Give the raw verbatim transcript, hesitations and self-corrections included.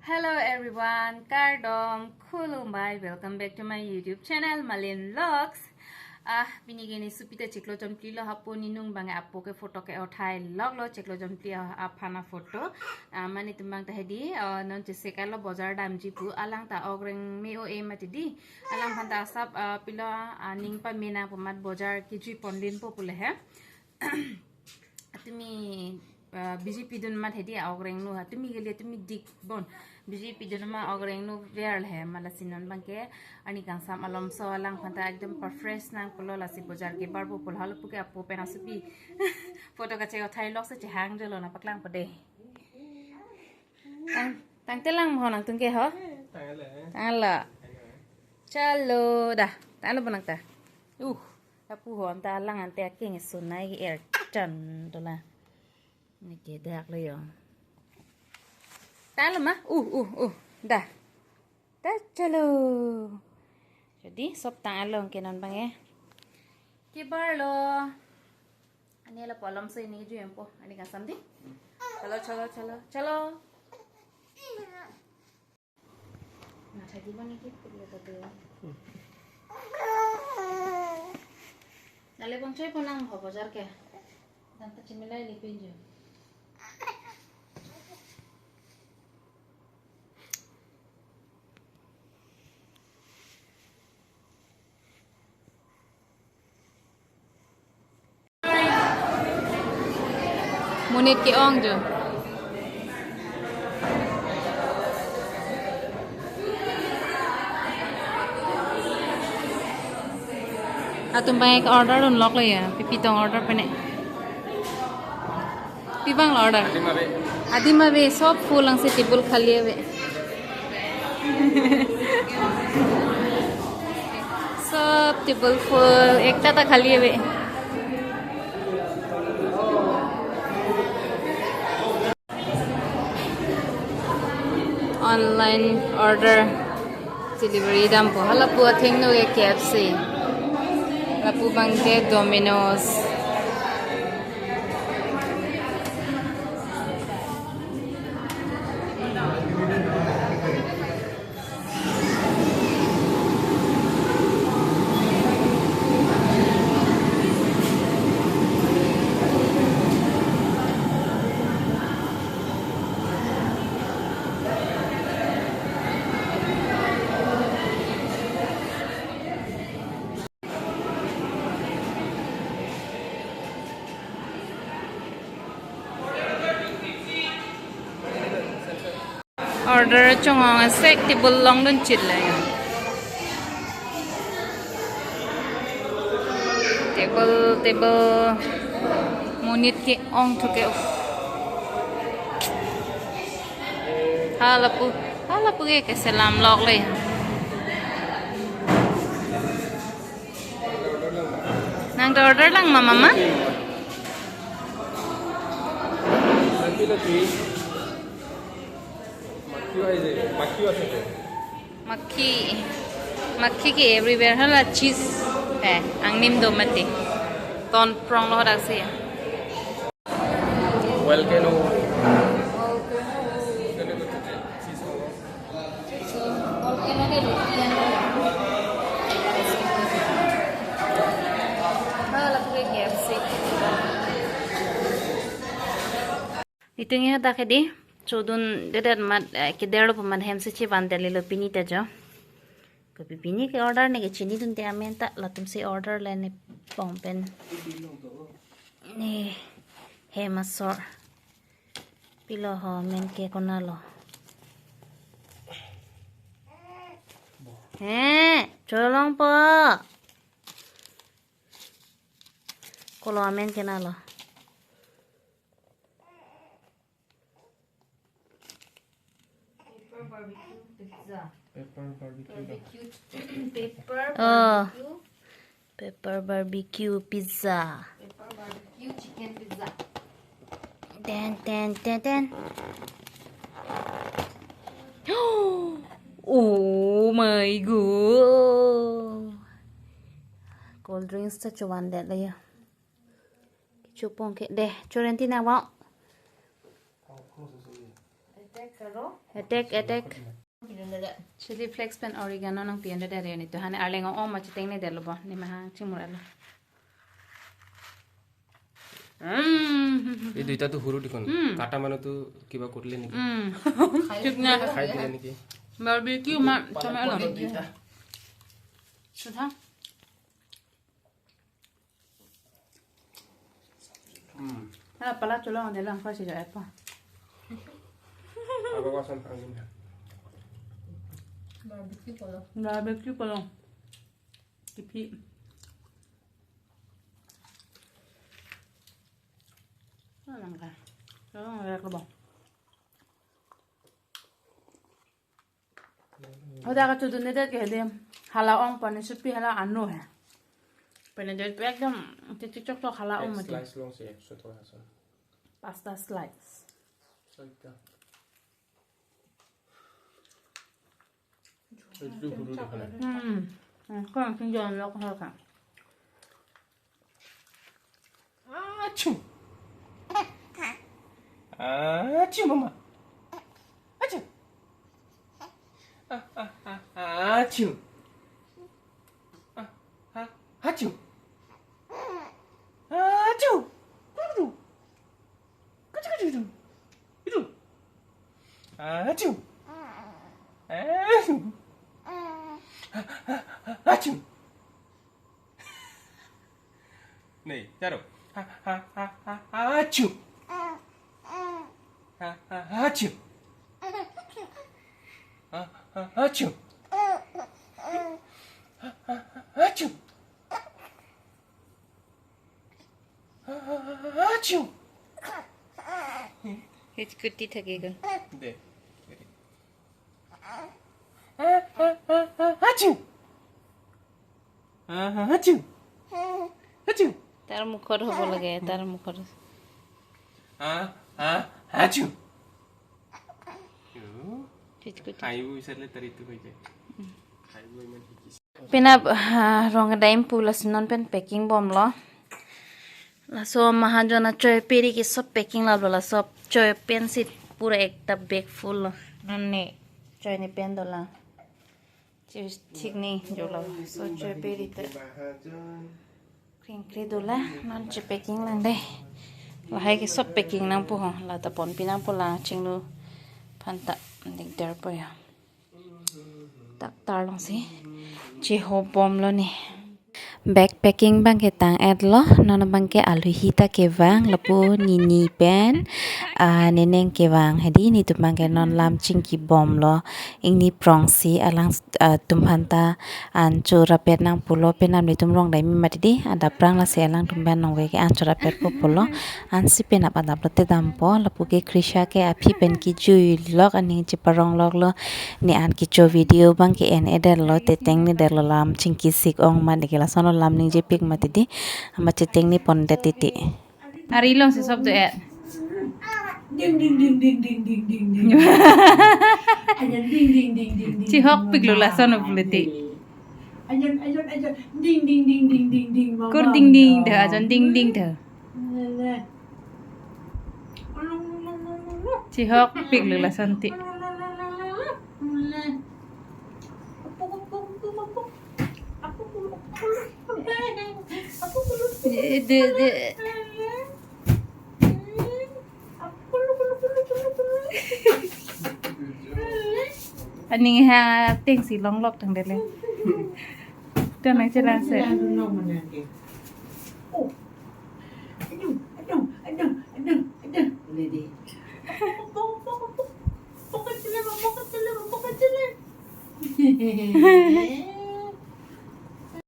Hello everyone, kardom, khulumbai, welcome back to my YouTube channel, Malin Vlogs. Ah, pini ke ne supi ta chiklo jonpli lo, hapu ne nung bang apo ke photo ke uthai lok lo, chiklo jonpli a, aphan a photo. Ah, mane tumbang ta hedi, ah, non chesek lo bojar damji pu, alang ta ogreng me-o-e mati di. Alang phan ta asap, ah, pilo, ah, ning pamenang pu amat bojar kejui pon din po pule he. Tumi, ah, B J P dun mat hedi a ogreng nu ha. Tumi geli tumi dik bon. B J P dun ma ogreng nu ver le he, ma lasi non bang ke arni kangsam alomso alang phan ta ekdom pa fresh nang pulo, lasi bojar ke bar po pulo, halapu ke apo pen asupi photo kachek uthai lok si chehang jolo na paklang po de. Tang, tangte lang mo nangtum ke ho? Tanglo. Tanglo. Chalo dah. Tanglo bonang ta. Uh, lapu ho anta alang ante akeng sunai er chan dola. Ne ke dak lo yo. Tanglo ma? Uh, uh, uh. Dah. Dah chalo. Jadi sop tang along ke non bang e. Ke bar lo. Ani lapu alomso ne jui em po. Arni kangsam di. Chalo, chalo, chalo. Chalo. Na thagi bang iki putlo tatu. Nale bang choi ponang ho bojar ke. Dan ta chimilai le pinjo. Monit ke-ong jo. Atum bang ke order dun lok lo ya, pipi tong order pene. Pi bang lo order? Adim ave. Adim ave, sob full ang si table khali ave. Sob table full, ekta ta khali ave. Online order delivery dampo. Halapu athengno ke K F C. Lapu bang ke Domino's. Order chong-ong asek table longdun chit le. Table, table. Monit ke-ong thu ke. Halapu, halapu ke keselam lok le. Nang ta order lang ma, mama? Nanti lagi. Makki aise, makki ase to. Makki, makki ke everywhere hala cheese. Eh, angnim do mati. Ton prong lo dak se. Volcano. Volcano ke cheese ho. Hala pu ke K F C. Itung ya dak di chodun dedet mat, eh, keder lo pu mat hem si chevan deli lo pini ta jo. Kopi pini ke order ne ke chinidun te amen ta latum si order le ne pong pen. Ne hem asor. Pilo ho amen ke konat lo. He, cholong po. Kolo amen ke konat lo. Pepper barbecue pizza. Pepper barbecue. Pepper Oh. Barbecue. Pepper barbecue pizza. Pepper barbecue chicken pizza. Ten, ten, ten, ten. Oh my God. Cold drinks ta chovan det la ya. Chupong ke deh, choren ti na wa. Attack, attack. Chili flakes pen oregano nangpi-en det, dere ni tu hane arleng ong ma chitengnedetlo bo, ne mahang chimur alo. Mm. এই দুইটাটো সৰু দেখোন। উম। কাটা মানুহ তো কিবা কৰিলে নেকি? Mm. ঠিক না। খাই দিলে নেকি? Barbecue ma chama alo. Sutha. উম। Ha pala chulo de lang khosi jo epa. আগৰ বাচন আনিম। Barbecue polo. Kipi. Alang ka. Alang ka ba. Hoda ka chudundedet ke de. Hala ong pani supi hala anu he. Pani det ekdom titik chok chok hala ong mati. Slice long si ekso thora ason. Pasta slice. Soita. Itu huru di mana? Hmm. Kong sing jon lok ha ka. Achu. Achu mama. Achu. Ah, ah, ah, achu. Ah, ah, achu. Achu. Achu. Achu, achu, achu. Achu. Achu. Achu. Achu. Nih, taruh. Ha, ha, ha, ha, achu. Ha, ha, achu. Ha, ha, achu. Ha, ha, achu. Ha, ha, achu. Hichkuti thake ko. Deh. Ha, ha, ha, ha, achu. Ha, ha, achu. Achu. Tar mukhot hobo lage, tar mukhot. Ha, ha, achu. Hichkuti. Khaibo bisarle tari tu hoy jai. Khaibo iman hikis. Pina, ah, rong daim pu lason non pen packing bomlo. Laso mahajon achoi peri ke sob packing lalo, laso achoi pen si pura ekta bag full lo. Non ne achoi ne pen dolang. Chips thik ni jolo. So achoi peri te. Kring kri dolang, non che packing lang dei. Lahai ke sob packing nangpo ho. La ta ponpi nangpo la chinglu aphan ta dikdar po ya. Tak tar long si chehobomlo ne. Bag packing abang ke tang-etlo, non abang ke alohi ta kevang, lapu nini pen, ah, neneng kevang. Hedi netum abang ke non lam chingkibomlo. Ingni prong si alang, ah, atum aphan ta an chorapet nangpulo, penap netum rong daimi mati dei, adap prang lasi alangtum pen nongve ke an chorapetpo pulo. Ansi penap adap lote dampo, lapu ke Krisha ke aphi pen kejui lok aning cheparong loklo, ne an kecho video abang ke en-edetlo, tetengnedet lo, lam chingkisik ong mati ke, lasonlo lam ningjepik mati dei, amat chetengne pondet titi. Ari long si sob do-et. Ding ding ding ding ding ding ding ding. Ajan ding ding ding ding ding. Chihokpiklo lason pulote. Ajan ajan ajan ding ding ding ding ding ding. Kur ding ding dha, ajan ding ding dha. Chihokpiklo lason ti. De, de, de. Aning ha ateng si longlok tangdet le. Tonang chelang se.